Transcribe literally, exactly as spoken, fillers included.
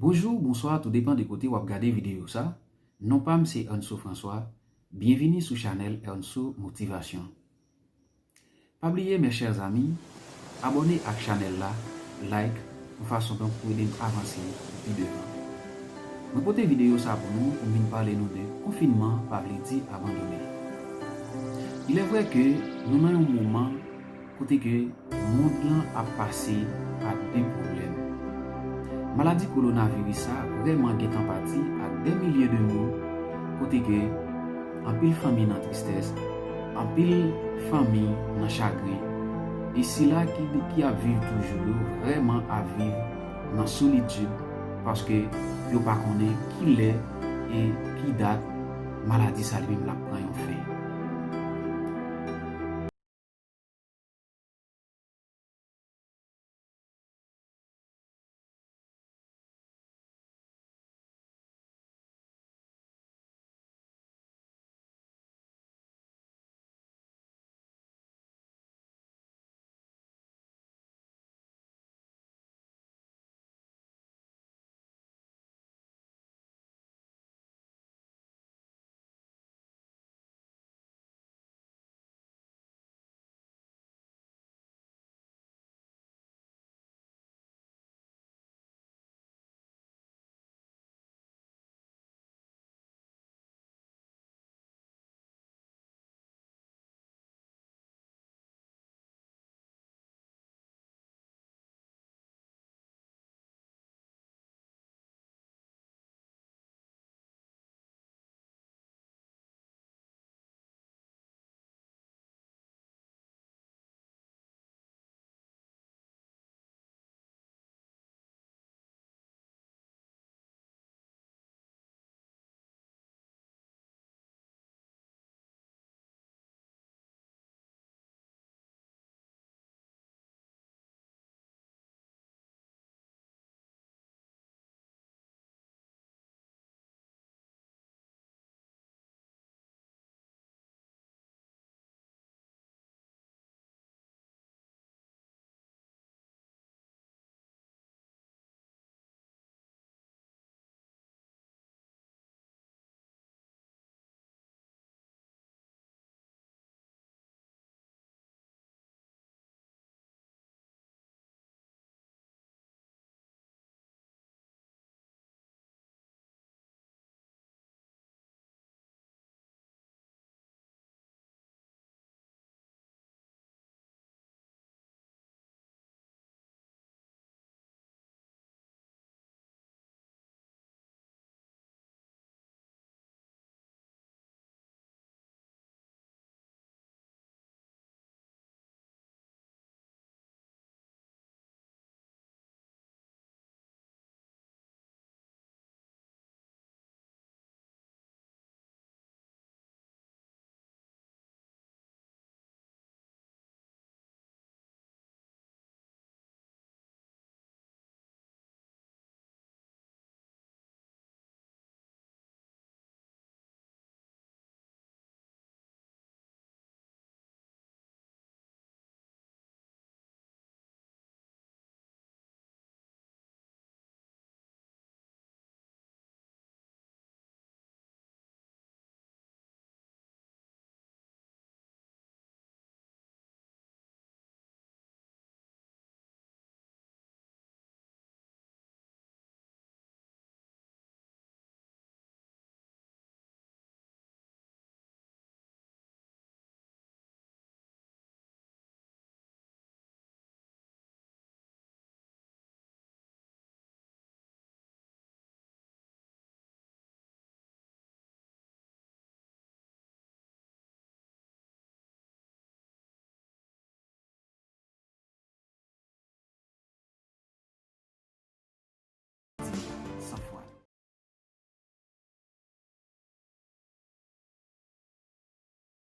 Bonjou, bonswa, tou depan de kote w ap gade videyo sa. Non pa m se Anso François. Byenvini sou chanèl Anso Motivasyon. Pa bliye, mes chers amis, abòne ak chanèl la, like, yon fason donk pou ede m avanse pou pi devan. Mwen pote videyo sa pou nou, pou m vin pale nou de konfinman pa vle di abandone. Il est vrai ke nou nan yon moman kote ke mond lan ap pase pa de pwoblèm. Maladi kowonaviris sa vrèman gentan pati ak dè milye de moun, kote ke anpil fanmi nan tristès, anpil fanmi nan chagren, e sila ki, ki ap viv toujou yo vrèman ap viv nan solitid, paske yo pa konnen ki lè e ki dat maladi sa li menm l ap pran yon fen.